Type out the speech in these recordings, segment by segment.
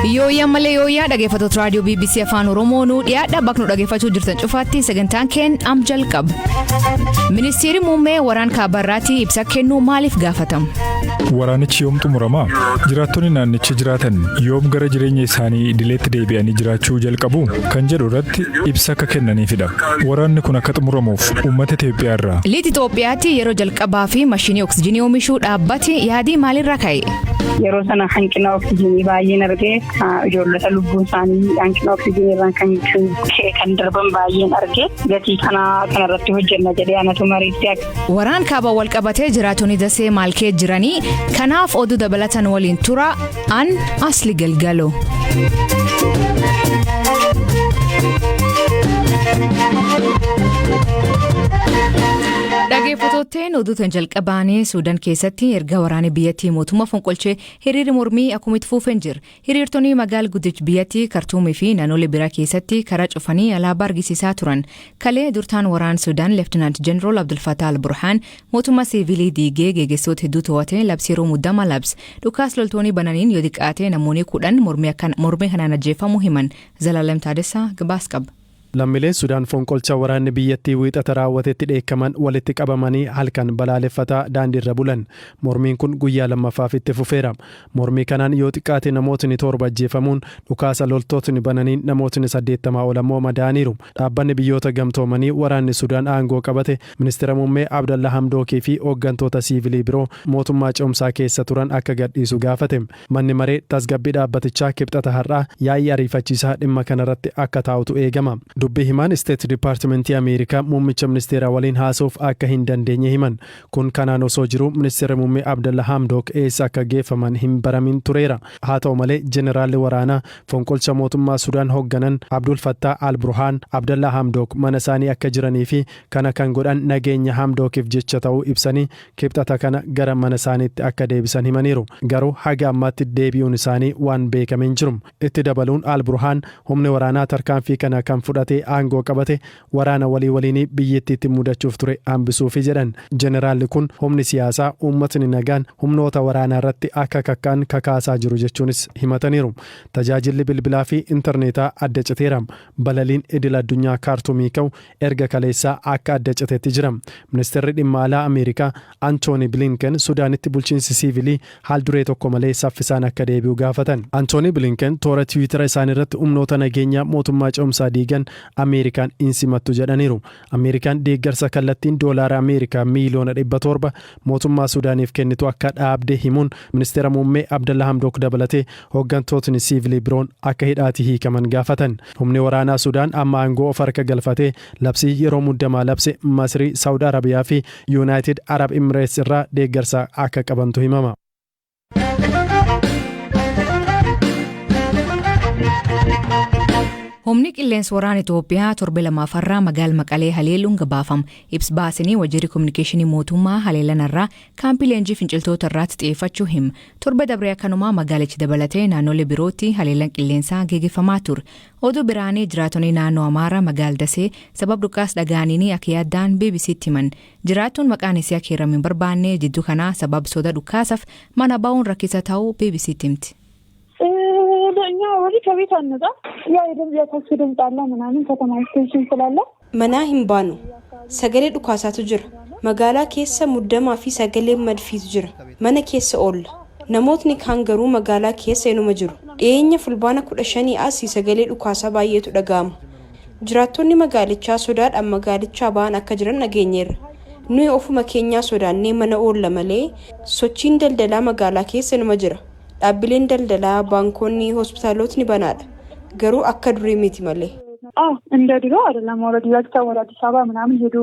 Yooyyaa malee yooyyaa dhaggeeffattoota raadiyoo BBC Afaan Oromoo nuu dhiyaadha bakka nu dhaggeeffachuu jirtan cufaatti sagantaan keen am jalqaba. Ministeerri muummee waraan kaabarraatti ibsa kennuu maaliif gaafatamu? Waraanichi yoom xumurama? Jiraattonni naannicha jiraatan yoom gara jireenya isaanii idileetti deebi'anii jiraachuu jalqabu? Kan jedhu irratti ibsa akka kennaniifidha. Waraanni kun akka xumuramuuf uummata Itoophiyaa irraa. Lixa Itoophiyaatti yeroo jalqabaa fi mashinii oksijiinii oomishuu dhaabbati yaadii maalirra ka'e? Yeroo sana hanqina oksijiinii baay'een argee ijoollota lubbuun isaanii hanqina oksijiinii irraan kan ka'e kan darban baay'een argee gatii kanarratti hojjenna jedhee anatu mariitti. Waraan kaaba wal qabatee jiraattonni dasee maal kee jiranii kanaaf oduu dabalatan waliin tura an asli galgalo. Dhaggeeffattootni oduu tan jalqabaanii Suudaan keessatti erga waraanni biyyattii mootummaa fonqolchee hiriirri mormii akkuma itti fufeen jira. Hiriirtonni magaala guddicha biyyattii Kartuumii fi naannolee biraa keessatti karaa cufanii alaabaa argisiisaa turan. Kalee durtaan waraana Suudaan Leftinaant Jeneraal Abdul Fattah al-Burhaan mootummaa siivilii diigee geggeessitoota hedduu to'atee labsii yeroo muddama labse. Dhukaas loltoonni bananiin yoo xiqqaate namoonni 10 mormii kanaan ajjeefamuu himan. Zalaalem Taadessaa gabaas qaba. Lammiileen Sudaan fonqolcha waraanni biyyattii wiixata raawwatetti dheekkaman walitti qabamanii halkan balaaleffataa daandiirra bulan. Mormiin kun guyyaa lammaffaaf itti fufeera. Mormii kanaan yoo xiqqaate namootni 7 ajjeefamuun dhukaasa loltootni bananiin namootni 80 ol ammoo madaa'aniiru. Dhaabbanni biyyoota gamtoomanii waraanni Sudaan aangoo qabate ministeera muummee Abdallaa Hamdookii fi hooggantoota siivilii biroo mootummaa ce'umsaa keessa turan akka gadhiisu gaafate. Manni maree tasgabbii dhaabbatichaa kibxata har'aa yaa'ii ariifachiisaa dhimma kanarratti akka taa'utu eegama. Dubbii himaan Isteet Dipaartimentii Ameerikaa muummicha ministeeraa waliin haasa'uuf akka hin dandeenye himan. Kun kanaan osoo jiruu ministeerri muummee Abdalla Hamdook eessa akka geeffaman hin baramin tureera. Haa ta'u malee jeneraalli waraanaa fonqolcha mootummaa Sudaan hoogganan Abdul Fattah al-Burhaan Abdallaa Hamdook mana isaanii akka jiranii fi kana kan godhan nageenya Hamdookiif jecha ta'uu ibsanii kibxata kana gara mana isaaniitti akka deebisan himaniiru. Garuu haga ammaatti deebi'uun isaanii waan beekame hin jiru. Itti dabaluun al-Burhaan humni waraanaa tarkaanfii kana kan fudhatee aangoo qabate waraana walii waliinii biyyattiitti mudachuuf ture hambisuufi jedhan. Jeneraalli kun humni siyaasaa uummatni nagaan humnoota waraanaa irratti akka kakka'an kakaasaa jiru jechuunis himataniiru. Tajaajilli bilbilaa fi intarneetaa adda citeera. Balaliin idil addunyaa Kaartumii ka'u erga kaleessaa akka adda citetti jira. Ministeerri dhimma alaa Ameerikaa Antooni Bilinken Sudaanitti bulchiinsi siivilii haal duree tokko malee saffisaan akka deebi'u gaafatan. Antooni Bilinken toora Tiwiitara isaanii irratti humnoota nageenyaa mootummaa ce'umsaa diigan Ameerikaan hin simattu jedhaniiru. Ameerikaan deeggarsa kallattiin doolaara Ameerikaa miiliyoona 700 mootummaa Sudaaniif kennitu akka dhaabde himuun ministeera muummee Abdalla Hamdook dabalatee hooggantootni siivilii biroon akka hidhaatii hiikaman gaafatan. Humni waraanaa Sudaan amma aangoo of harka galfatee labsii yeroo muddamaa labse Masrii, Saawud Arabiyaa fi Yuunaayitid Arab Imireets irraa deeggarsa akka qabantu himama. Humni qilleensa waraana Itoophiyaa torbe lamaafarraa magaala Maqalee haleeluun gabaafama. Ibsa baasanii waajjirri kominikeeshinii mootummaa haleelanarraa kaampii leenjii finciltoota irraatti xiyyeeffachuu hima. Torbe dabree akkanumaa magaalichi dabalatee naannolee birootti haleelan qilleensaa geggeeffamaa ture. Oduu biraanii jiraattonni naannoo Amaaraa magaala Dasee sabab dhukaas dhaga'aniin akka yaaddaan BBCtti himan. Jiraattuun maqaan isii akka himamu hin barbaanne jidduu kanaa sabab soda dhukaasaaf mana ba'uun rakkisa ta'uu BBCtti himti. እኛ ወዲህ ከቤት አንወጣም። ያው የተኩስ ድምፅ አለ ምናምን ከተማ ውስጥ ቴንሽን ስላለ Manaa hin baanu. Sagalee dhukaasaatu jira. Magaalaa keessa muddamaa fi sagalee madfiitu jira. Mana keessa oolla. Namootni kaan garuu magaalaa keessa inuma jiru. Dhiyeenya fulbaana 15 asii sagalee dhukaasaa baay'eetu dhaga'ama. Jiraattonni magaalichaa sodaadhaan magaalichaa ba'an akka jiran dhageenyeerra. Nuyi ofuma keenyaa sodaannee mana oolla malee sochiin daldalaa magaalaa keessa inuma jira. Dhaabbileen daldalaa, baankonni, hospitaalotni banaadha. Garuu akka durii miti malee. አዎ እንደ ድሮ አይደለም። ኦልሬዲ ዘግተው ወደ አዲስ አበባ ምናምን ሄዱ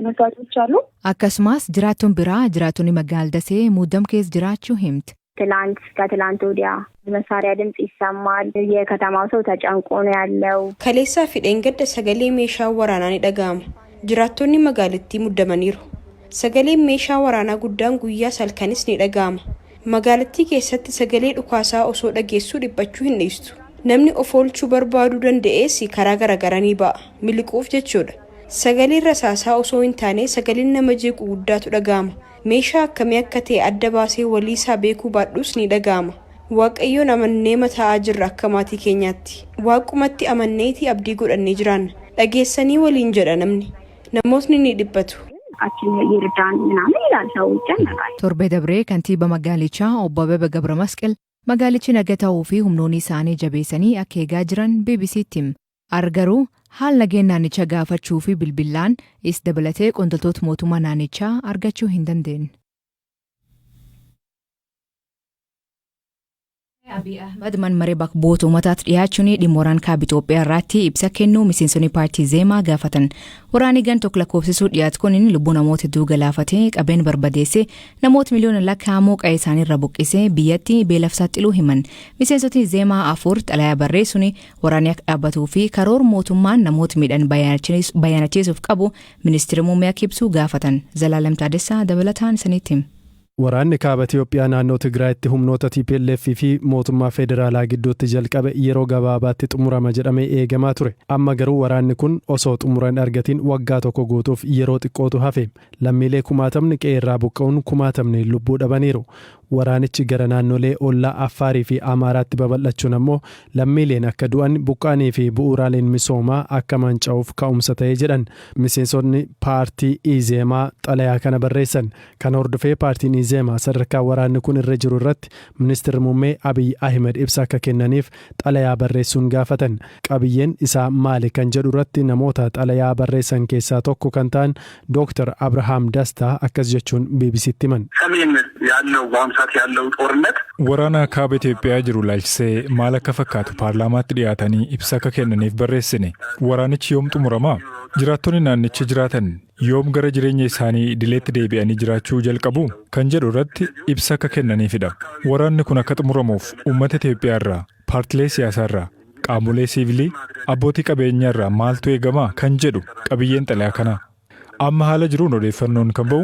ነጋዴዎች አሉ። Akkasumas jiraattuun biraa jiraattonni magaala Dasee muddam keessa jiraachuu himti. ትላንት ከትላንት ወዲያ መሳሪያ ድምጽ ይሰማል። የከተማው ሰው ተጨንቆ ነው ያለው። Kaleessaa fi dheengadda sagalee meeshaa waraanaa ni dhaga'ama. Jiraattonni magaalittii muddamaniiru. Sagaleen meeshaa waraanaa guddaan guyyaa halkanis ni dhaga'ama. Magaalattii keessatti sagalee dhukaasaa osoo dhageessuu dhiphachuu hin dhiistu. Namni of oolchuu barbaaduu danda'es karaa garaagaraa ni ba'a. Miliquuf jechuudha. Sagaleen rasaasaa osoo hin taane sagaleen nama jeequ guddaatu dhaga'ama. Meeshaa akkamii akka ta'e adda baasee waliisaa beekuu baadhus ni dhaga'ama. Waaqayyoon amannee mataa'aa jirra akka maatii keenyaatti. Waaqumatti amanneeti abdii godhannee jiraanna. Dhageessanii waliin jedha namni. Namootni ni dhiphatu. ችን ይርዳን ምናምን ይላል ሰው ይጨነቃል። Torbee dabree kantiiba magaalichaa obbo Abebe Gabra Masqal magaalichi naga ta'uu fi humnoonni isaanii jabeessanii akka eegaa jiran BBC'tti hima. Argaruu haal nageen naannichaa gaafachuu fi bilbilaan is dabalatee qondaaltota mootummaa naannichaa argachuu hin dandeenye. Abiy Ahmad manmaree bakka bu'oota uummataatti dhiyaachuun dhimma waraana kaaba Itoophiyaa irratti ibsa kennuu miseensonni paartii Zeemaa gaafatan. Waraanni gan tokko lakkoofsisuu dhiyaatu kun lubbuu namoota hedduu galaafatee qabeen barbadeessee namoota miliyoona lakkaa'amoo qa'ee isaanii irra buqqisee biyyatti beelaaf saaxiluu himan. Miseensotni Zeemaa afur xalayaa barreessuun waraanni akka dhaabbatuu fi karoora mootummaan namoota miidhan bayyanachiisuuf qabu ministeera muummee akka ibsu gaafatan. Zalaalam Taadessaa dabalataan isinitti hima. Waraanni kaaba Itoophiyaa naannoo Tigraayitti humnoota TPLF fi mootummaa federaalaa gidduutti jalqabe yeroo gabaabaatti xumurama jedhamee eegamaa ture. Amma garuu waraanni kun osoo xumura hin argatiin waggaa tokko guutuuf yeroo xiqqootu hafe. Lammiilee kumaatamni qe'ee irraa buqqa'uun kumaatamni lubbuu dhabaniiru. Waraanichi gara naannolee ollaa Affaarii fi Amaaraatti babal'achuun ammoo lammiileen akka du'an, buqqaanii fi bu'uuraaleen misoomaa akka manca'uuf ka'umsa ta'ee jedhan miseensonni paartii Izeemaa xalayaa kana barreessan. Kana hordofee paartiin Izeemaa sadarkaa waraanni kun irra jiru irratti ministeerri muummee Abiy Ahmed ibsa akka kennaniif xalayaa barreessuun gaafatan. Qabiyyeen isaa maali kan jedhu irratti namoota xalayaa barreessan keessaa tokko kan ta'an Dr. Abrahaam Dastaa akkas jechuun BBCtti himan. ሰሜን ያለው በአሁኑ ሰዓት ያለው ጦርነት Waraana kaaba Itoophiyaa jiru ilaalchisee maal akka fakkaatu paarlaamaatti dhiyaatanii ibsa akka kennaniif barreessine. Waraanichi yoom xumuramaa? Jiraattonni naannicha jiraatan yoom gara jireenya isaanii idileetti deebi'anii jiraachuu jalqabu? Kan jedhu irratti ibsa akka kennaniifidha. Waraanni kun akka xumuramuuf uummata Itoophiyaa irraa, paartilee siyaasaa irraa, qaamolee siivilii, abbootii qabeenyaa irraa maaltu eegamaa kan jedhu qabiyyeen xalayaa kanaa. Amma haala jiruun odeeffannoon kan ba'u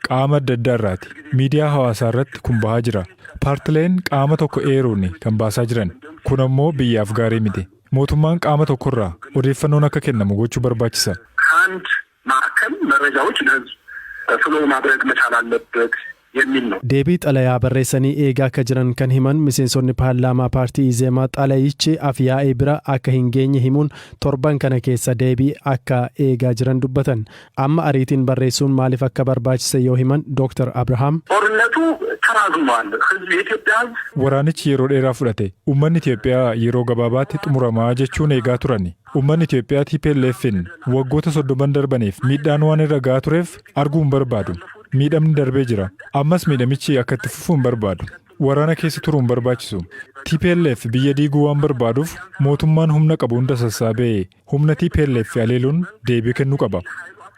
qaama adda addaa irraati. Miidiyaa hawaasaa irratti kun bahaa jira. Paartileen qaama tokko eeruun kan baasaa jiran. Kun ammoo biyyaaf gaarii miti. Mootummaan qaama tokkorraa odeeffannoon akka kennamu gochuu barbaachisa. ከአንድ ማዕከል መረጃዎች ለህዝብ ፍሎ ማድረግ መቻል አለበት የሚል ነው። Deebii xalayaa barreessanii eegaa akka jiran kan himan miseensonni paarlaamaa paartii Izeemaa, xalayichi afyaa'ii bira akka hin geenye himuun torban kana keessa deebii akka eegaa jiran dubbatan. Amma ariitiin barreessuun maaliif akka barbaachise yoo himan Dr. Abrahaam. ጦርነቱ ተራዝሟል። ህዝብ የኢትዮጵያ ህዝብ Waraanichi yeroo dheeraa fudhate. Uummanni Itoophiyaa yeroo gabaabaatti xumuramaa jechuun eegaa turani. Uummanni Itoophiyaa TPLF'n waggoota 30n darbaniif miidhaan waan irra gahaa tureef arguu hin barbaadu. Miidhamni darbee jira. Ammas miidhamichi akka itti fufuu hin barbaadu. Waraana keessa turuu hin barbaachisu. TPLF biyya diiguu waan barbaaduuf mootummaan humna qabu hunda sassaabee humna TPLF haleeluun deebii kennuu qaba.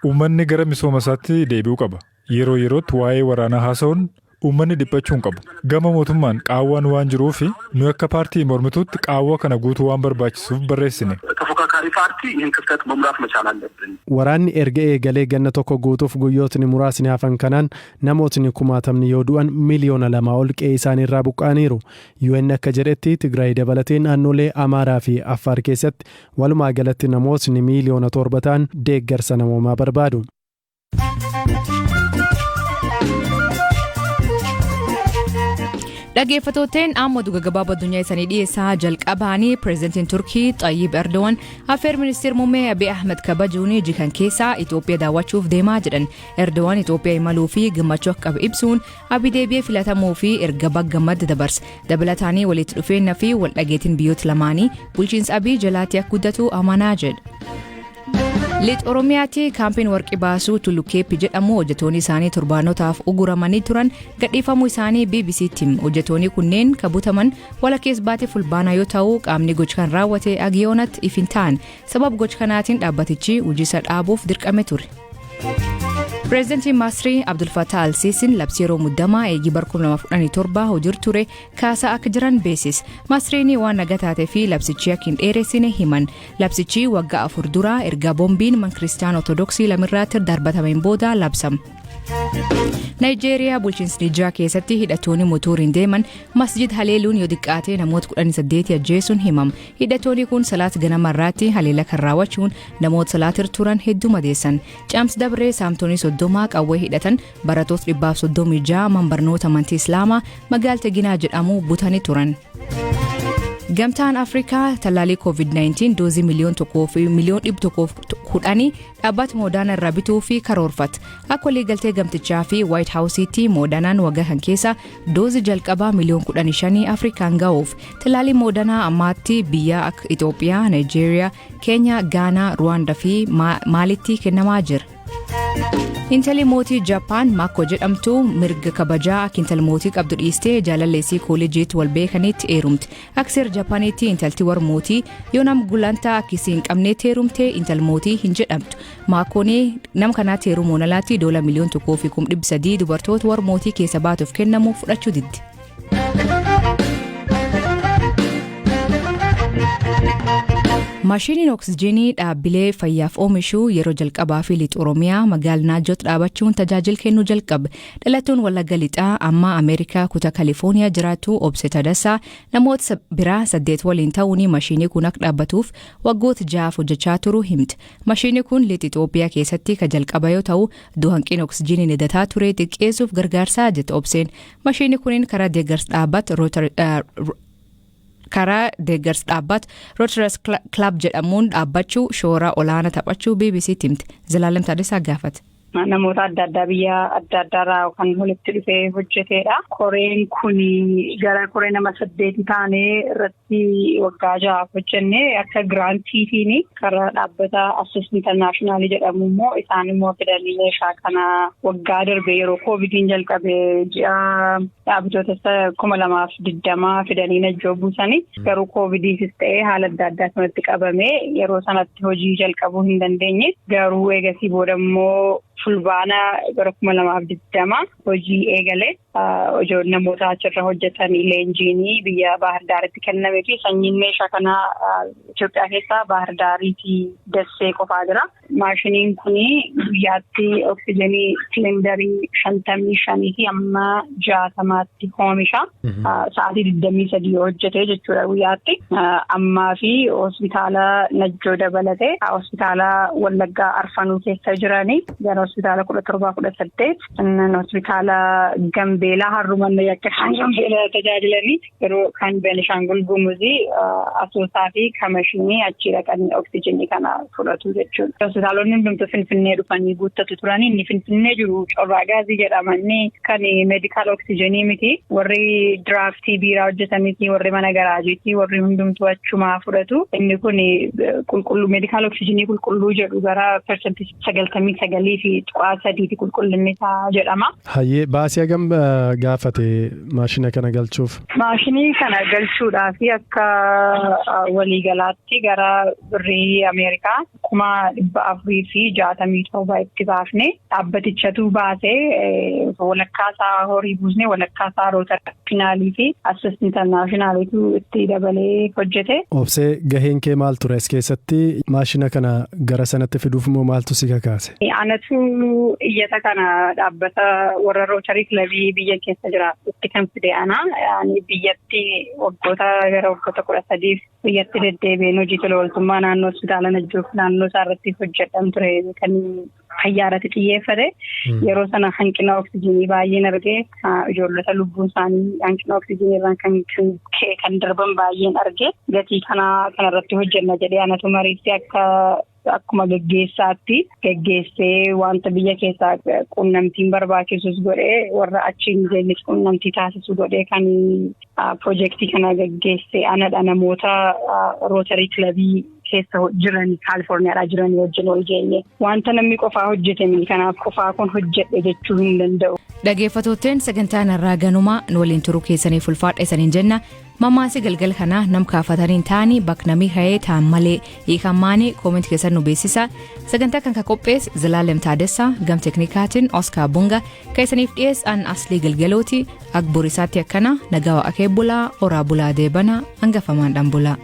Uummanni gara misooma isaatti deebi'uu qaba. Yeroo yerootti waa'ee waraanaa haasa'uun uummanni dhiphachuu hin qabu. Gama mootummaan qaawwaan waan jiruuf nu akka paartii mormituutti qaawwa kana guutuu waan barbaachisuuf barreessine. ተፎካካሪ ፓርቲ ይህን ክፍተት መሙላት መቻል አለብን። Waraanni erga eegalee ganna tokko guutuuf guyyootni muraasni hafan kanaan namootni kumaatamni yoo du'an, miliyoona 2 ol qe'ee isaanii irraa buqqa'aniiru. UN akka jedhetti Tigraay dabalatee naannolee Amaaraa fi Affaar keessatti walumaa galatti namootni miiliyoona 7 ta'an deeggarsa namoomaa barbaadu. Dhaggeeffattooteen, amma oduu gaggabaaboo addunyaa isaanii dhiyeessaa. Jalqabaanii, pireezidantiin Turkii Xayyib Erdogan affeer ministeera muummee Abiy Ahmed kabajuun jikan keessaa Itoophiyaa daawwachuuf deemaa jedhan. Erdogan Itoophiyaa imaluu fi gammachuu akka qabu ibsuun Abiy deebi'ee filatamuu fi erga baggammadde dabarse. Dabalataanii walitti dhufeenya fi wal dhageetiin biyyoota lamaanii bulchiinsa Abiy jalaatti akka guddatu amanaa jedha. Lixa Oromiyaatti kaampiin warqii baasuu Tullukeeppi jedhamu hojjettoonni isaanii torbaanotaaf uguramanii turan gadhiifamuu isaanii BBC'tti. Hojjettoonni kunneen kan butaman walakkeessa baatee Fulbaanaa yoo ta'u, qaamni gocha kan raawwate agiyoonatti if hin ta'an. Sababa gocha kanaatiin dhaabbatichi hojii dhaabuuf dirqame ture. Pireezidantiin Maasrii Abdul Fattah Alsiisiin labsii yeroo muddamaa eegii bara 2017 hojiirra ture kaasaa akka jiran beeksise. Maasriin waan nagaa taatee fi labsichi akka hin dheeressine himan. Labsichi waggaa 4 dura erga boombiin mana kiristaana Ortodoksii lamirraatti darbatameen booda labsame. Naayijeeriyaa bulchiinsa Nijaa keessatti hidhattoonni motoriin deeman masjid haleeluun yoo xiqqaate namoota 18 ajjeesuun himama. Hidhattoonni kun salaat ganama irraatti haleela kan raawwachuun namoota salaatir turan hedduu madeessan. Caamsi dabree saamtonni 30 qawwee hidhatan barattoota 136 manbarnoota amantii Islaamaa magaalaa Ginaa jedhamu butanii turan. Gamtaan Afrikaa tallaalii COVID-19 doozii 1,110,000 dhaabbata Moodaanaa irraa bituu fi karoorfata. Akka waliigaltee gamtichaa fi White Houseitti, Moodaanaan waggaa kan keessa doozii jalqabaa miliyoona 15 Afrikaan ga'uuf. Tallaalii Moodaanaa ammaatti biyya akka Itoophiyaa, Nigeeriyaa, Keenyaa, Gaanaa, Ruwaandaa fi Maalitti kennamaa jira. Intalli mootii Jaapaan Maakko jedhamtu mirga kabajaa akka intala mootii qabdu dhiistee jaalalleessii kooleejiitti wal beekanitti heerumte. Akka seera Jaapaaniitti intalti warra mootii yoo nama gulantaa akkasii hin qabnetti heerumte intala mootii hin jedhamtu. Maakkoon nama kanaatti heerumuun alaatti doola 1,300,000 dubartoota warra mootii keessa baatuuf kennamu fudhachuu diddi. Maashiniin oksijiinii dhaabbilee fayyaaf oomishu yeroo jalqabaa fi lixa Oromiyaa magaalaa Naajjootti dhaabachuun tajaajila kennuu jalqabe. Dhalattuun Wallagga Lixaa amma Ameerikaa kutaa Kaalifoorniyaa jiraattu Obse Tadassaa namoota biraa saddeet waliin ta'uun maashinii kun akka dhaabbatuuf waggoota 6f hojjechaa turuu himte. Maashinii kun lixa Itoophiyaa keessatti kan jalqaba yoo ta'u, hanqina oksijiinii edataa ture xiqqeessuuf gargaarsaa jette Obseen. Maashinii kunin karaa deeggarsa dhaabbata Rotary Club jedhamuun dhaabbachuu shoora olaanaa taphachuu BBCtti himte. Zalaalam Taaddasaa gaafate. Namoota adda addaa biyya adda addaarraa kan walitti dhufee hojjetedha. Koreen kun gara koree nama saddeeti taanee irratti waggaa 6f hojjenne. Akka grantiitiin karaa dhaabbata Access International jedhamu immoo isaan immoo fidanii meeshaa kana waggaa darbe yeroo koovidiin jalqabe ji'a dhaabbatoota 2020 fidanii Najjoo buusanii, garuu koovidiifis ta'ee haala adda addaa sanatti qabamee yeroo sanatti hojii jalqabuu hin dandeenye. Garuu eegasii booda immoo fulbaana bara 2020 hojii eegale. Namoota achirra hojjetan leenjiinii biyya Baahir Daaritti kennamee fi sanyiin meeshaa kanaa Itoophiyaa keessaa Baahir Daarii fi Dassee qofaa jira. Maashiniin kun guyyaatti oksijenii silindarii 55 fi amma 60tti oomisha. Sa'aatii 23 hojjete jechuudha guyyaatti. Ammaa fi hospitaala Najjoo dabalatee hospitaala Wallaggaa Arfanuu keessa jiranii gara hospitaala 17, 18, hospitaala Gambeelaa Harrumanna yakka isaan Gambeelaa tajaajilanii yeroo kan Beenishaangul Gumuzii Asoosaa fi Kamashinii achii dhaqanii oksijenii kana fudhatu jechuudha. Hospitaalonni hundumtuu Finfinnee dhufanii guuttatu turanii. Inni Finfinnee jiru corraa gaazii jedhama, inni kan medical oksijenii miti. Warri diraaftii biiraa hojjetaniiti, warri mana garaajiiti, warri hundumtuu achumaa fudhatu. Inni kun qulqulluu medical oksijenii qulqulluu jedhu, gara 99.3ti qulqullinni isaa jedhama. Hayyee, baasii hagam gaafate maashina kana galchuuf? Maashinii kana galchuudhaaf akka waliigalaatti gara birrii Ameerikaa 467,000 itti baafne. Dhaabbatichatu baasee, walakkaa isaa horii buusne, walakkaa isaa Rotary fi Access Internationalitu itti dabalee hojjete. Obsee, gaheen kee maal ture as keessatti? Maashina kana gara sanatti fiduuf immoo maaltu si kakaase? Anatu iyyata kana dhaabbata warra Rotary Clubii biyya keessa jiraatutti kan fide ana. Ani biyyatti waggoota gara waggoota 13f biyyatti deddeebi'een hojii tola ooltummaa naannoo hospitaala Najjoof naannoo isaa irratti hojjedhan ture, kan fayyaa irratti xiyyeeffate. Yeroo sana hanqina oksijiinii baay'een argee, ijoollota lubbuun isaanii hanqina oksijiinii irraan kan ka'e kan darban baay'een argee, gatii kana kanarratti hojjenna jedhee anatu mariitti akka akkuma geggeessaatti geggeessee, wanta biyya keessaa quunnamtiin barbaachisus godhee, warra achiin geenyes quunnamtii taasisu godhee, kan piroojeektii kana geggeesse anadha, namoota Rotary Clubii keessa jiran Kaalifoorniyaadhaa jiran wajjin wal geenye. Wanta namni qofaa hojjete, kanaaf qofaa kun hojjedhe jechuu hin danda'u. Dhaggeeffattootteen, sagantaan irraa ganumaa. Nu waliin turuu keessaniif ulfaadha isaniin jenna. Mammaasi galgal kanaa nam kaafataniin ta'anii bakka namii ka'ee ta'an malee hiikammaanii comment keessan nu beeksisa. Sagantaa kan ka qopheesse Zalaalem Taadessaa, gam teknikaatiin Oskaar Bunga, kan isaniif dhiyeessan Aslii Galgalooti. Ak borisaatti akkana nagaa akee bulaa, oraa bulaa, deebana hangafamaan dhaan bulaa.